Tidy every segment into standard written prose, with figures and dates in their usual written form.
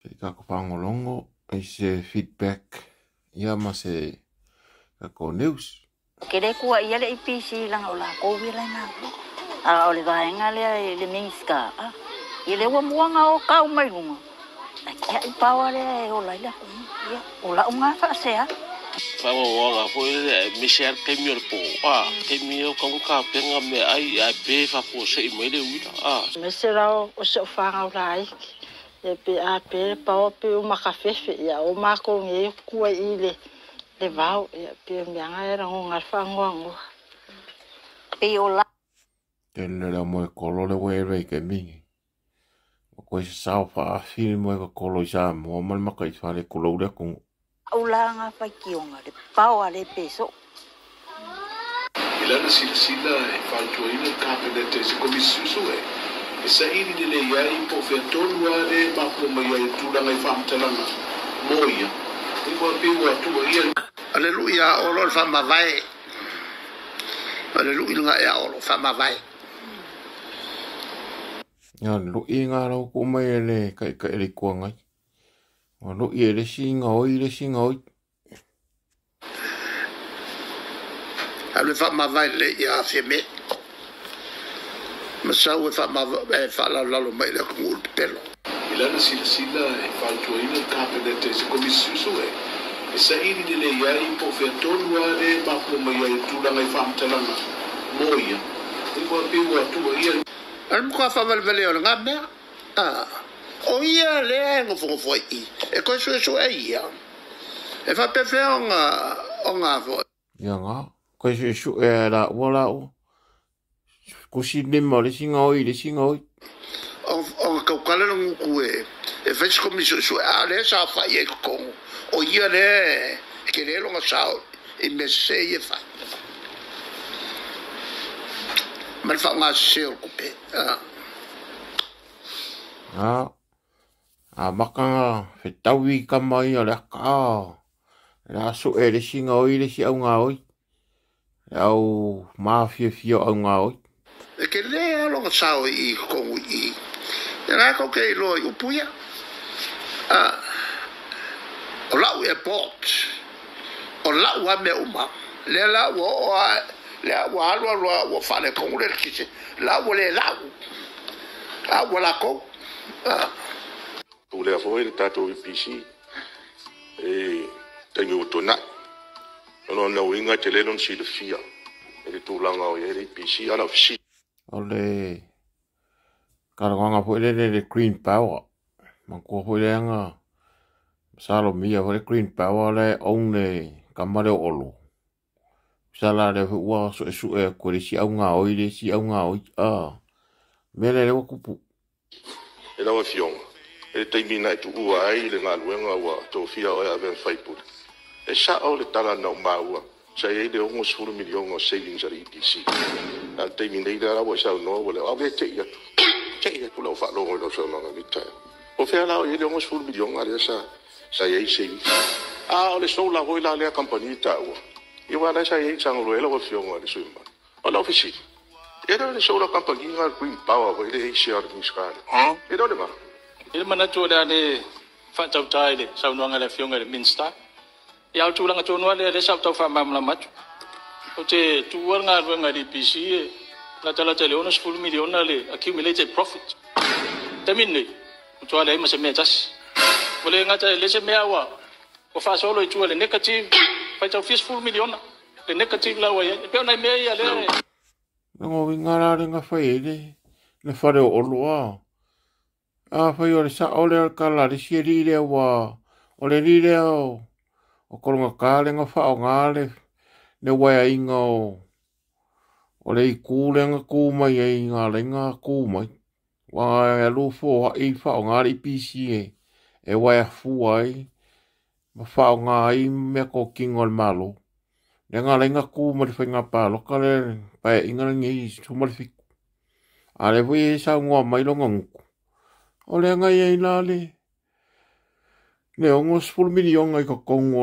Se i tatou faalogologo i se feedback ia ma se tatou news. Ke le tuuaia le EPC leaga o latou ia la e galulue. A o le vaega lea i le Minisita, a, ia lea ua mua ona o tau mai luga, ae tiai power lea e ola ai le atunuu. Ia, o lau lena faasea. Faanoanoaga foi lele aemaise lava le taimi o le po, a, taimi ea ua tatau ona tapena meaai ae pe faafuasei mai le uila, a. Aemaise la o si ou fanau laiti, ia pe a pe le paoa pe ua makafefe, ia o matou nei e tua i i le vao, ia pei o mea na e lagona ai le faanoanoa. Pei o la. Tele le au moe kolo le ua ela i taimi nei. Ua toe sasao faaafi le moe kolo i Samoa ma le mataifale tulou le atunuu. Au la nga faitioga le pao le pe soo. I lana silasila e fautuaina le Kapeneta i se Komisi Suesue e saili lelei ai po o fea tonu lava lea e mafua mai ai le tulaga i faamatalaga mo ia e ua pei ua tuuaia le O le lui a Olo o le faamavae. O le lui lena ia Olo, faamavae. Ia lui ngā lau ku mai e le taitai o le Itu Agai. Ua lui e le isi gaoi le isi gaoi. Alu e faamavae lelei ia Fiame. Ma sau e faamavae e faalalolalo mai i le atunuu le pepelo. I lana silasila e fautuaina le Kapeneta i se Komisi Suesue e saili lelei ai po o fea tonu lava lea e mafua mai ai le tulaga i faamatalaga mo ia e ua pei ua tuuaia le O le matua faavalevalea o lena mea. A, o ia lea e nofonofo ai i i, e toe suesue ai ia. E faapefea ona, ona foi. Ia na, toe suesue e laua laua. Tusi lima o le isi gaoi i le isi gaoi. Ona tautala le gutu e, e fai se komisi suesue, a o lea e saofai ai i totonu, o ia lea e tele lona sao i mea sese ia e fai. Ma le faaaoga sese o le tupe. A. A, amata ona fetaui tama ia o le ata, o le a sue e le isi gaoi le isi au gaoi, le au mafiafia o au gaoi. E tele lava lona sao i totonu i i. Ia la tou te iloa i upu ia. A, o lau airport, o lau lava mea uma. Lea la ua oo lava, lea ua alu alu lava ua faaletonu le eletise, la ua le lau, a ua latou. A. Pulea foi le tatou EPC i taimi ua tuanai. O lona uiga e tele lona silafia i le tulaga o i ai le EPC. A o lau fesili. O le talanoaga foi lele i le Green Power, manatua foi lea na salomia foi le Green Power lea e own e tama lea o Olo. Tusa la lea foi ua suesue atu e le isi au gaoi le isi au gaoi. A mea lea lea ua tupu. E lau Afioga, i le taimi na e tuua ai le galuega ua tofia oe e avea ma faipule, e sao le tala na ou maua sa i ai le 60 miliona o savings a le EPC. A o le taimi nei lea la ua e saunoa ua le o ave e te i atu, te i atu lau faalogo i lau saunoaga i lenei taeao. O fea la o i ai le 60 miliona lea sa i ai savings? A o le solar foi la lea kamupani e taua, ia aua o la e sa i ai i Sagoloa lau Afioga i le sui usufono mamalu. O lau fesili, e le o le solar company na le Green Power foi lea e i share a le Minisita lea? E le o le va? E i ai le manatu o le a le faatauta i le saunoaga a le Afioga i le Minisita. Ia, a o le tulaga tonu lava lea, lea sa ou tau faamalamalama atu. Ou te tuua le galuega i le EPC e latalata i le 60 miliona le accumulated profit. O le taimi lenei, ua matua leai ma se mea e tasi. Ua le gata e leai se mea, a ua faasolo i tua i le negative, faitau fia sefulu miliona le negative la ua i ai. E pei o nai mea ia lea e. Lona uiga la lea na fai ai le fale o Olo a. Afai o le sao lea o le tala a le isi alii lea ua o le alii lea o Kologata lea na faaaoga le uaeaina o le itu lea na tu mai ai na ala ai na tu mai. Ua e alu foai faaaoga le EPC e uaea fua ai ma faaaoga ai meatotino a le Malo. Lea na ala ai na tu ma le faiga palota lea le paeaiga lenei i 17. A lea foi e saunoa mai lona gutu, o lea na i ai la le 60 miliona i totonu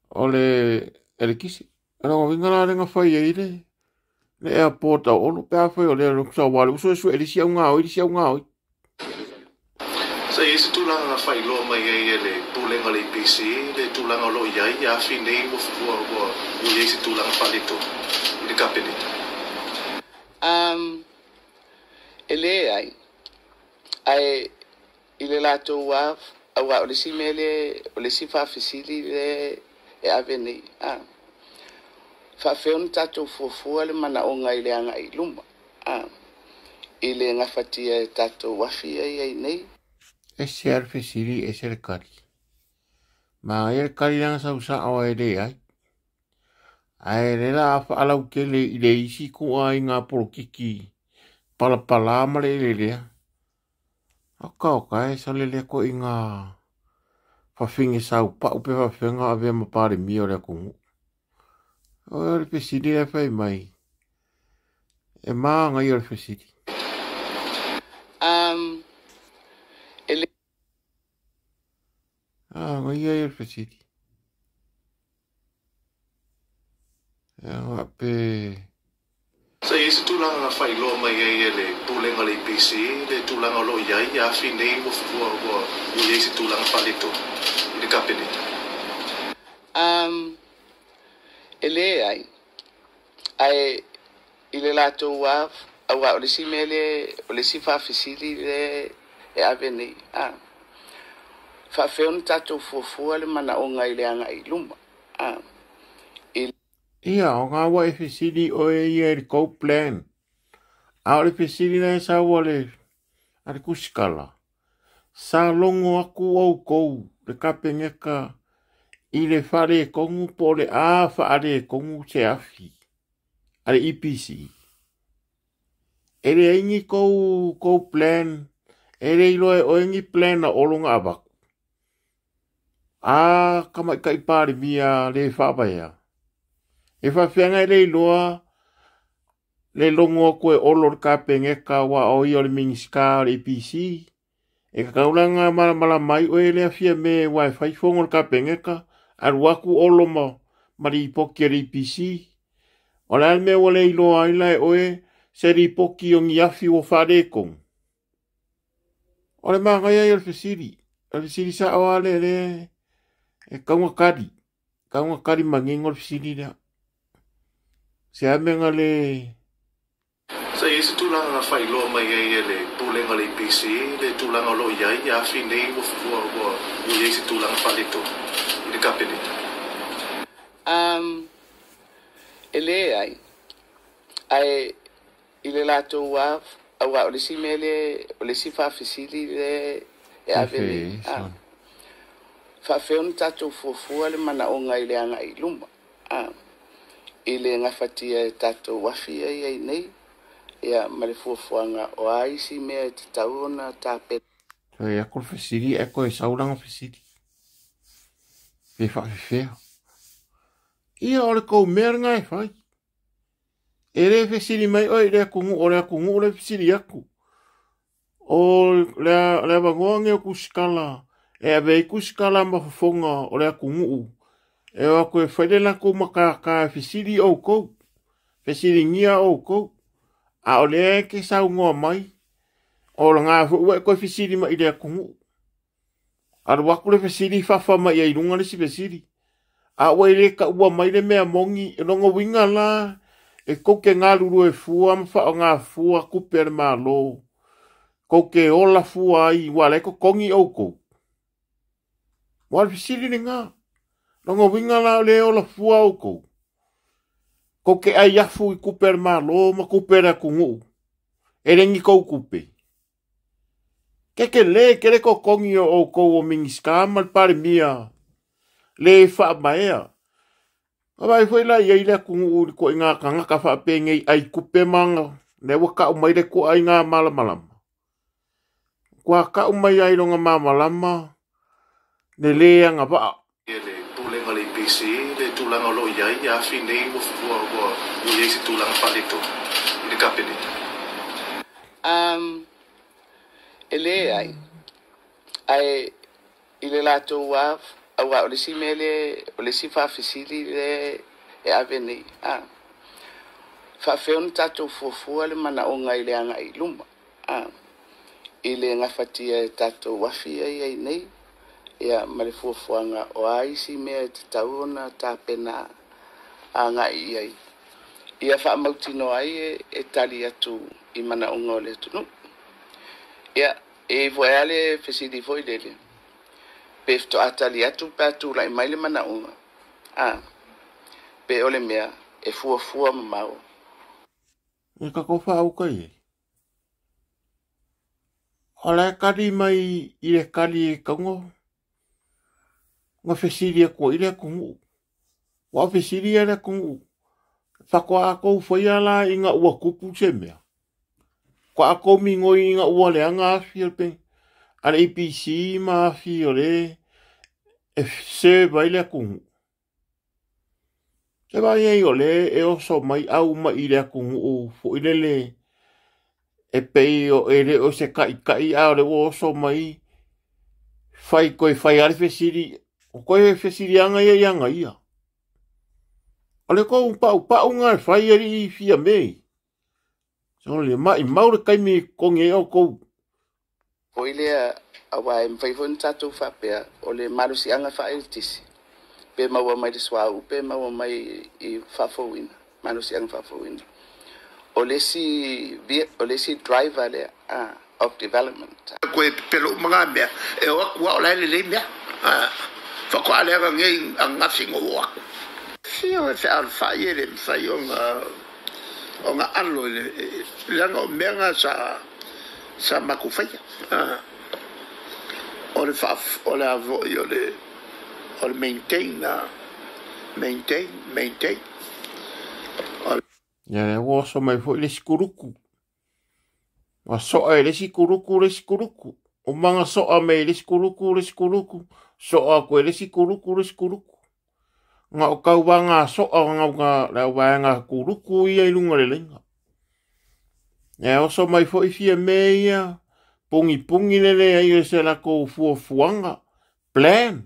o le eletise. O lona uiga la lea na fai ai le airport a Olo pe afai o lea aua o lea ua suesue e le isi au gaoi le isi au gaoi. Sa i ai se tulaga na faailoa mai ai e le Pulega o le EPC le tulaga o lo o i ai afi nei ua ua ua ua i ai se tulaga faaletonu i le Kapeneta? Um, e leai. Ae i le latou lava, aua o le isi mea lea, o le isi faafesili lea e ave nei, a faapefea ona tatou fuafua le manaoga i le agai i luma, a, i le gafatia e tatou afi ia i ai nei? Ese lava le fesili, ese le kali. Manaia le kali lana sau sao e leai. Ae le la faalautele i le isi ituaiga polokiki palapala ma le elelea. Oka oka e sale lea koiga fafine saupau pe faafefea avea ma Palemia o le atunuu. O le fesili lea fai mai, e manaia o le fesili. Um, e le. Manaia ia o le fesili. Ia pe. Sa i ai se tulaga na faailoa mai ai e le Pulega o le EPC le tulaga o lo o i ai afi nei ua ua ua ua i ai se tulaga faaletonu i le Kapeneta? Um, e leai. Ae i le latou lava, aua o le isi mea lea, o le isi faafesili lea e ave nei, a faapefea ona tatou fuafua le manaoga i le agai i luma, a i. Ia, o ngā ua e fesili oe ia i le kou plan. A o le fesili la e sau a le, a le kusikala, sa logo aku oukou le Kapeneta i le faaletonu po o le a faaletonu se afi a le EPC. E leai ni kou, kou plan, e le iloa e oe ni plan a Olo na avatu. A tamaitai Palemia le faavaea. E faafeaga e le iloa le logo atu e Olo le Kapeneta aua o ia o le Minisita o le EPC. E tatau la ona malamalama ai oe lea Fiame aua e fai fono le Kapeneta, alu atu Olo ma, ma lipoti a le EPC. O le a le mea ua le iloa ai la e oe se lipoti o ni afi ua faaletonu? O le manaia ia o le fesili. O le fesili sao lava lea lea e tatau ona tali. Tatau ona tali manino le fesili lea. Se a mea na le. Sa i ai se tulaga na faailoa mai ai e le Pulega o le EPC le tulaga o lo o i ai afi nei ua ua ua ua i ai se tulaga faaletonu i le Kapeneta? Um, e leai. Ae i le latou lava, aua o le isi mea lea, o le isi faafesili lea e ave nei, a faapefea ona tatou fuafua le manaoga i le agai i luma, a, i le gafatia e tatou afi ia i ai nei, ia, ma le fuafuaga o a isi mea e tatau ona tapena. Fai atu le fesili ae toe sau lana fesili. Pe faafefea. Ia o le tou mea lena e fai. E le fesili mai oe i le atunuu, o le atunuu le fesili atu. O le, le avanoa nei o Kusikala, e ave ai Kusikala ma fofoga o le atunuu, e o atu e fai le latou matata e fesili outou, fesiligia outou. A o lea e te saunoa mai, o lena foi ua e toe fesili mai i le atunuu. Alu atu le fesili fafa mai ai i luga le isi fesili. A ua e le taua mai le mea moni, o lona uiga la, e tou te galulue fua ma faaaoga fua tupe a le Malo, tou te ola fua ai aua o la e totogi outou. Ua o le fesili lena. Lona uiga la o lea e ola fua outou. Tou te ai afu i tupe a le Malo ma tupe a le atunuu. E le ni tou tupe. Kekele tele totogi o outou o Minisita ma le Palemia le faamaea. A vaai foi la i ai le atunuu i le ituaiga tagata faapenei ai tupe ma lea ua tau mai le ituaiga malamalama. Ua tau mai ai lona malamalama le le agavaa. E le Pulega a le EPC le tulaga o lo o i ai afi nei ua ua ua ua i ai se tulaga faaletonu i le Kapeneta. Um, e leai. Ae i le latou lava, aua o le isi mea lea, o le isi faafesili lea e ave nei, a faapefea ona tatou fuafua le manaoga i le agai i luma, a I le gafatia e tatou afi ia i ai nei, ia ma le fuafuaga o a isi mea e tatau ona tapena agai i ai, ia faamautinoa ai e tali atu i manaoga o le atunuu. Ia, e i ai foi lava le fesili foi lele, pe faatoa tali atu pe a tulai mai le manaoga, a, pe o le mea e fuafua mamao. E tatou faauka i ai. O la e kali mai i le kali e taunga na fesili atu ai le atunuu. Ua o fesili le atunuu. Faatoa tou faia la ina ua tupu se mea. Faatoa tou migoi ina ua leaga afi o le a le EPC ma afi o le e serve ai le atunuu. Se vai ai o le e oso mai au mai i le atunuu foi lele e pei o e le o se kaʻikaʻi a o le ua oso mai fai koe fai a le fesili o koe fesiliaga ia ia aga ia. O le kou paʻupaʻuga e fai alii fia me. So le mai mau le taimi kongi ai o kou. Foi lea auā e mafai foi ona tatou faapea o le malosiaga faaeletisi pe maua mai le suauu pe maua mai i faafouina malosiaga faafouina o le isi o le isi driver lea of development. Koe pepelo uma ngā mea, e o aku a o la e lelei mea. Faatoa leaga nei ananafi na ou o aku. Fio e fealofai e le mafai ona ona alo i le leaga o mea na sa sa matou faia. O le faa o le a foi o le o le maintain maintain maintain. O Ia lea ua oso mai foi le isi kuluku. Ua soa e le isi kuluku le isi kuluku. O maga soa mai e le isi kuluku le isi kuluku. Soa atu e le isi kuluku le isi kuluku. Na o tauvaga soa o gauga le auvaega kuluku ia i luga o le laina. Ia oso mai foi fia me ia pugipugi le leai o se latou fuafuaga. Plan.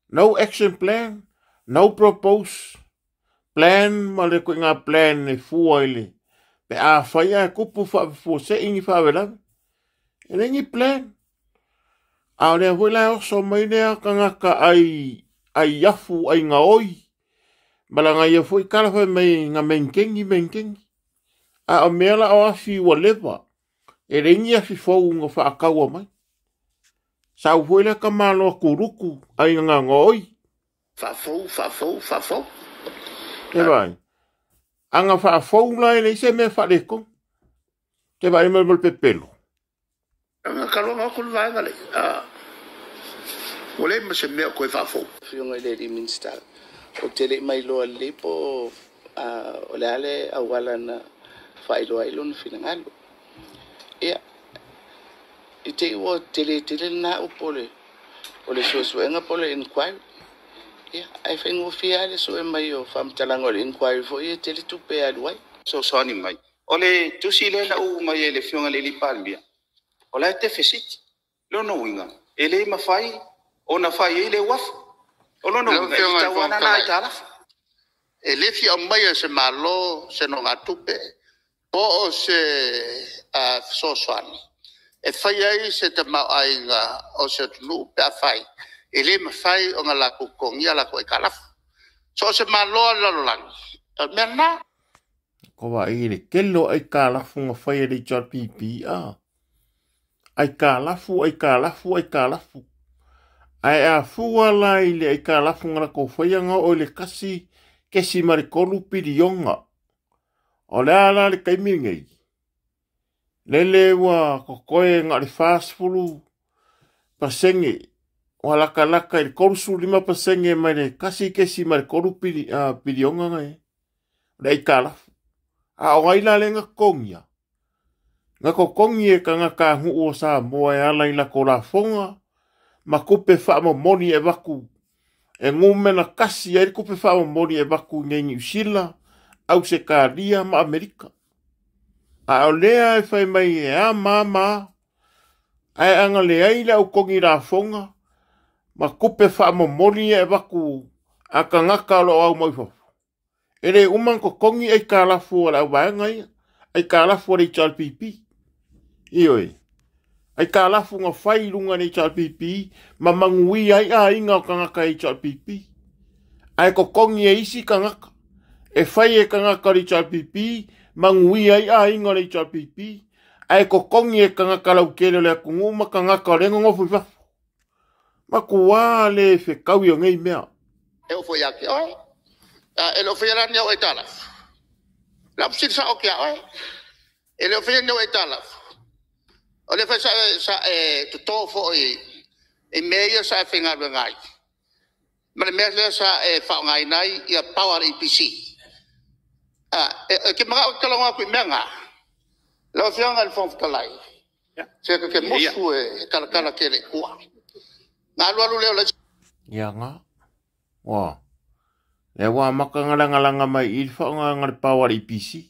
No action plan. No propose plan ma le ituaiga plan e fua i le pe afai ae tupu faafuasei ni faalavelave. E leai ni plan. A o lea foi la e oso mai lea tagata ai ai afu ai gaoi ma lana ia foi tala fai mai na maintaini maintaini. A o mea la o afi ua leva. E leai ni afi fou na faataua mai. Sau foi lea tamaloa kuluku ai na gaoi. Faafou, faafou, faafou. Te vaai. Aga faafou la e leai se mea faaletonu. Te vaai mai ma le pepelo. Aga kaloga atu le vaega lea. Ua leai ma se mea o toe faafou. Afioga i le alii Minisita, ou te le i mailoa lelei po o le a le auala na faailoa ai lona finagalo. Ia, i te i ua tele tele lena upu o le o le suesuega po o le inquiry. Ia, ae faigofie lava le sue mai o faamatalaga o le inquiry foi e tele tupe e alu ai. Fesoasoani mai. O le tusi lea na uu mai e le Afioga i le alii Palemia, o la e deficit. Lona uiga, e le mafai ona fai ai le uafu. O lona Lau uiga, e Afioga i le tatau Fofoga lava ona Fetalai, aitalafu. e le fia aumaia e se Malo se nogatupe po o se fesoasoani e fai ai se tamaoaiga o se atunuu pe afai e le mafai ona latou totogia a latou aitalafu. So o se Malo lava o le lalolagi, o le mea lena. Ko vaai i le tele o aitalafu na fai e le HRPP a. Aitalafu, aitalafu, aitalafu. Ae a fua la i le aitalafu na latou faia na oo i le 1.3 piliona. O le a la le taimi lenei? Lele ua totoe na o le 40% ua latalata i le 35% mai le 1.3 piliona na e o le aitalafu. A o ai la lea na totogia? Na totogi e tagata nuu o Samoa e ala i latou lafoga ma tupe faamomoli e avatu e numera kasi ai le tupe faamomoli e avatu i nei Niu Sila, Ausetalia ma Amerika. A o lea e fai mai e a ma ma ae aga leai le autogi lafoga ma tupe faamomoli e avatu a tagata o lo o au mai fafo. E le uma ona totogi aitalafu a le auvaega ia, aitalafu a le HRPP. Ioe. Aikalafu nga fai i luga le HRPP ma manuia ai aiga o tagata HRPP. Ae totogi e isi tagata. E fai e tagata o le HRPP, manuia ai aiga o le HRPP. Ae totogi e tagata lautele o le atunuu ma tagata o lea e nonofo i fafo. Matua le fetaui o nei mea. E oo foi ia te oe. E le o faia la ni au aitalafu. O le a ou fesili sao atu ia oe. E le o faia ni au aitalafu. O lea foi sa e toto foi i mea ia sa e faigaluega ai, ma le mea lea sa e faaaogaina ai ia power a le EPC. E te manao ou te talanoa atu i mea na? Lau Afioga i le Fofoga Fetalai, se ta te musu e talatala tele i tua. Na alu alu lea o le Ia nga. Ua. Lea ua amata ona lagalaga mai i i le faaaogaina o le power a le EPC.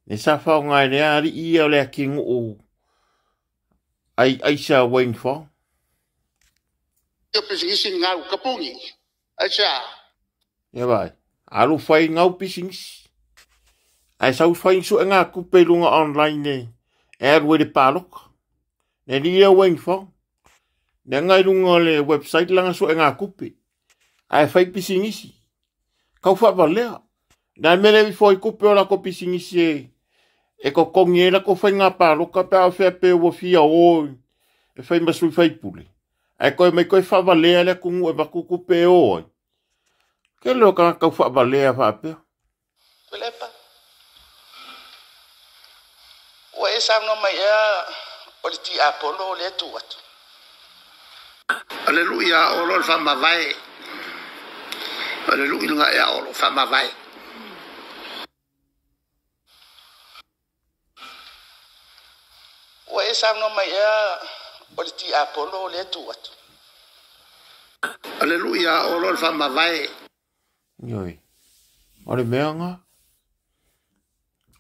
Le sa faaaoga e lea alii ia o le atinuu ai aisa Wayne Fong. O pisinisi gau kapuni. Aisea? Ia vai. Alu fai gau pisinisi. Ae sau fai suega tupe i luga online e e alu ai le paloka. Le alii ia Wayne Fong. Leaga i luga o le website lana suega tupe. Ae fai pisinisi. Kau faavalea. Le a le mea le ifo ai tupe o lako pisinisi e e totogi ai lako faiga paloka pe a o fea pe ua fia o e fai ma sui faipule. Ae toe mai toe faavalea le atunuu e avatu tupe e o ai. Tele o tagata tau faavalea faapea. Tuilaepa, ua e saunoa mai ea o le tiapolo lea e tu atu? O le lui ia Olo o le faamavae. O le lui lena ia Olo, faamavae. Ua e saunoa mai ea o le tiapolo lea e tu atu? O le lui ia Olo o le faamavae. Ioe. O le mea nga.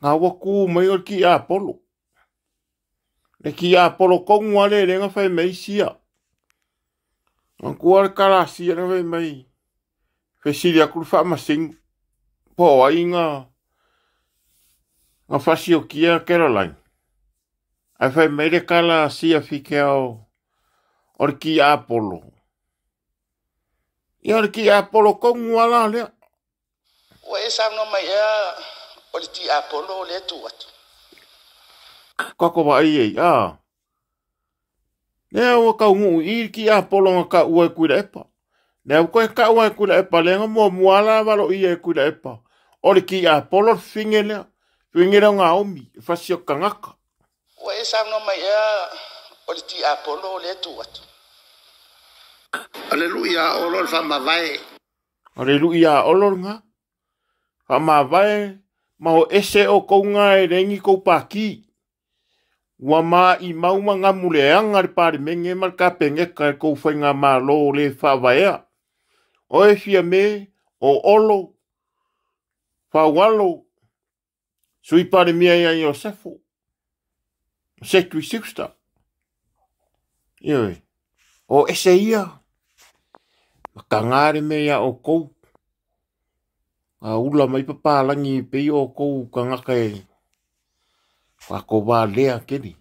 Nga ua ku mai o le tiapolo. Le tiapolo tonu lava lea lea na fai mai sia. Manatua le kalasia na fai mai. Fesili atu le faamasino po o ai na fasiokia Caroline. Ae fai mai le kalasia Fikeo o le tiapolo. Ia o le tiapolo tonu lava la lea. Ua e saunoa mai ea o le tiapolo lea e tu atu? Kako vaai ai, a. Lea ua taunuu i i le tiapolo na taua e Tuilaepa. Lea ua toe taua e Tuilaepa lea na muamua la valoia e Tuilaepa. O le tiapolo le fine lea. Fine lea o Naomi, e fasi o tagata. Ua e saunoa mai ea o le tiapolo lea e tu atu? O le lui ia Olo o le faamavae. O le lui ia Olo lena. Faamavae ma o ese outou na e leai ni tou paki. Ua maimau ma gamuleaga le Palemene ma le Kapeneta i tou faigamalo le faavaea. Oe Fiame, o Olo, Faualo, Sui Palemia ia Iosefo, Setui Schuster. Ioe, o ese ia, mataga le mea ia outou. A ula mai papalagi e pei outou tagata e tatou valea keli.